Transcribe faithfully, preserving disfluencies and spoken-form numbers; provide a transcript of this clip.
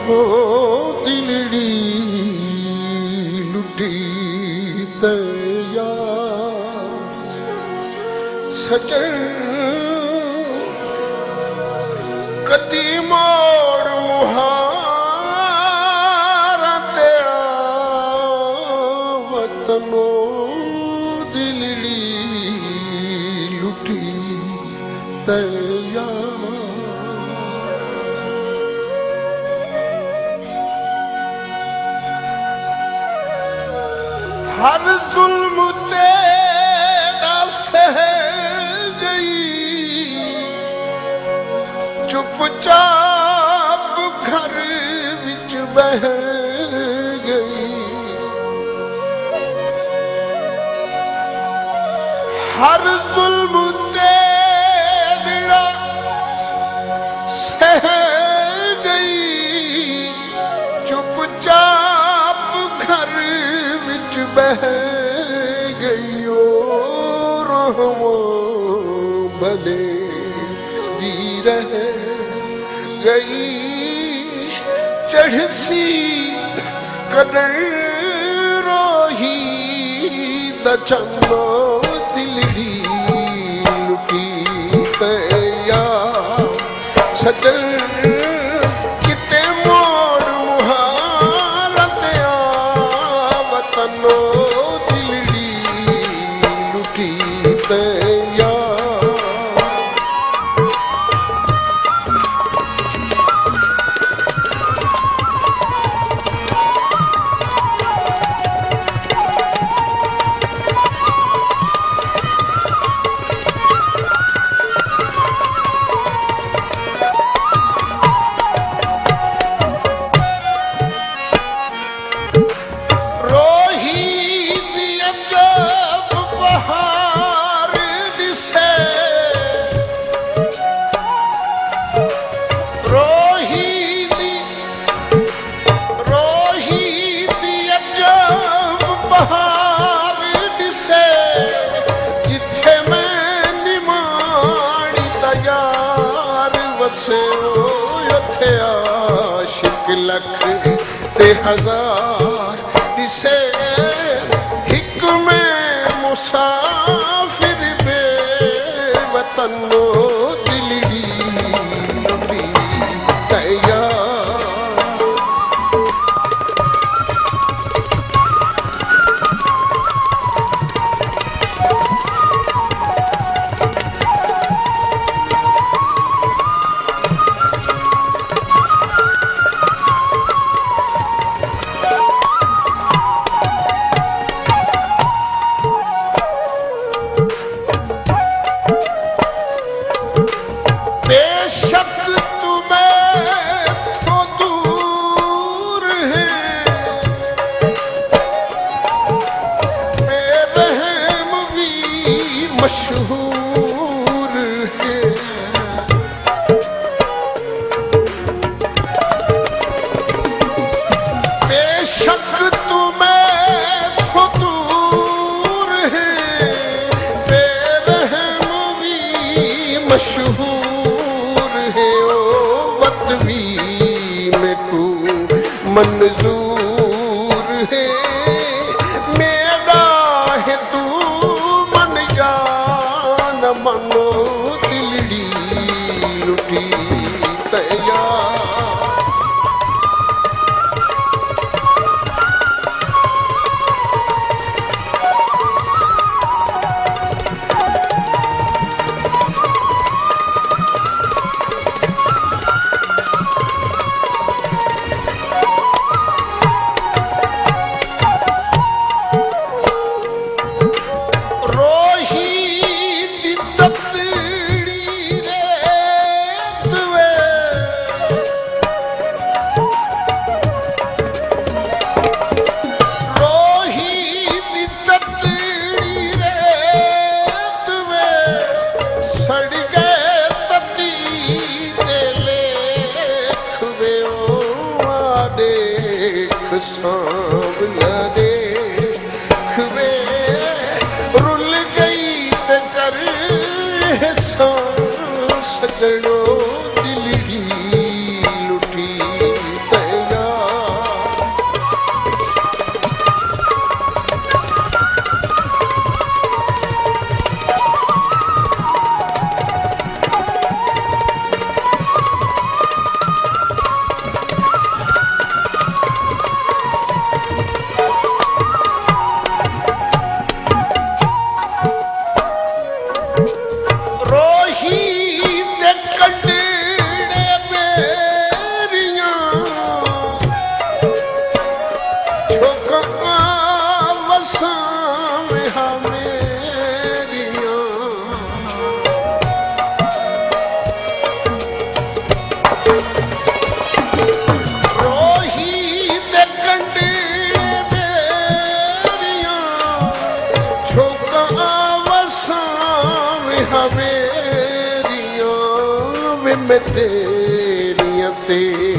او دلڑی لٹی تے یار سڄݨ، کݙی موڑ مہاراں تے آ وطنو، دلڑی لٹی تے یار۔ ہر ظلم تیݙا سہہ ڳئی، چپ چاپ گھر وچ ٻہہ ڳئی۔ ہر ظلم تیݙا سہہ ڳئی، چپ چاپ گھر وچ ٻہہ ڳئی۔ او روہواں بھلے دی رہ ڳئی، چڑھسی کݙݨ روہی دا چن۔ او دلڑی لٹی تے یار سڄݨ، کتے موڑ مہاراں تے آ وطنو، دلڑی لٹی تے یار۔ روہی دی عجب بہار ݙسے، روہی دی، روہی دی عجب بہار ݙسے، جتھے میں نماݨی دا یار وسے، او اتھے عاشق لکھ تے ہزار ݙسے، ہک میں مسافر بے وطن، او دلڑی لٹی تے یار۔ بے شک توں میتھوں دور ہے، بے رحم وی مشہور ہے۔ بے شک توں میتھوں دور ہے، بے رحم وی مشہور ہے، او وت وی میکوں منظور ہے۔ میݙا ہے توں من یا نہ من، او دلڑی لٹی تے یار۔ روہی دی تتڑی ریت وے، روہی دی تتڑی ریت وے، سڑ ڳئے تتی دے لیکھ وے، او آ ݙیکھ سانولا ݙیکھ وے، رل ڳئی تے کر احسان سڄݨو، دلڑی لٹی تے تیریاں تے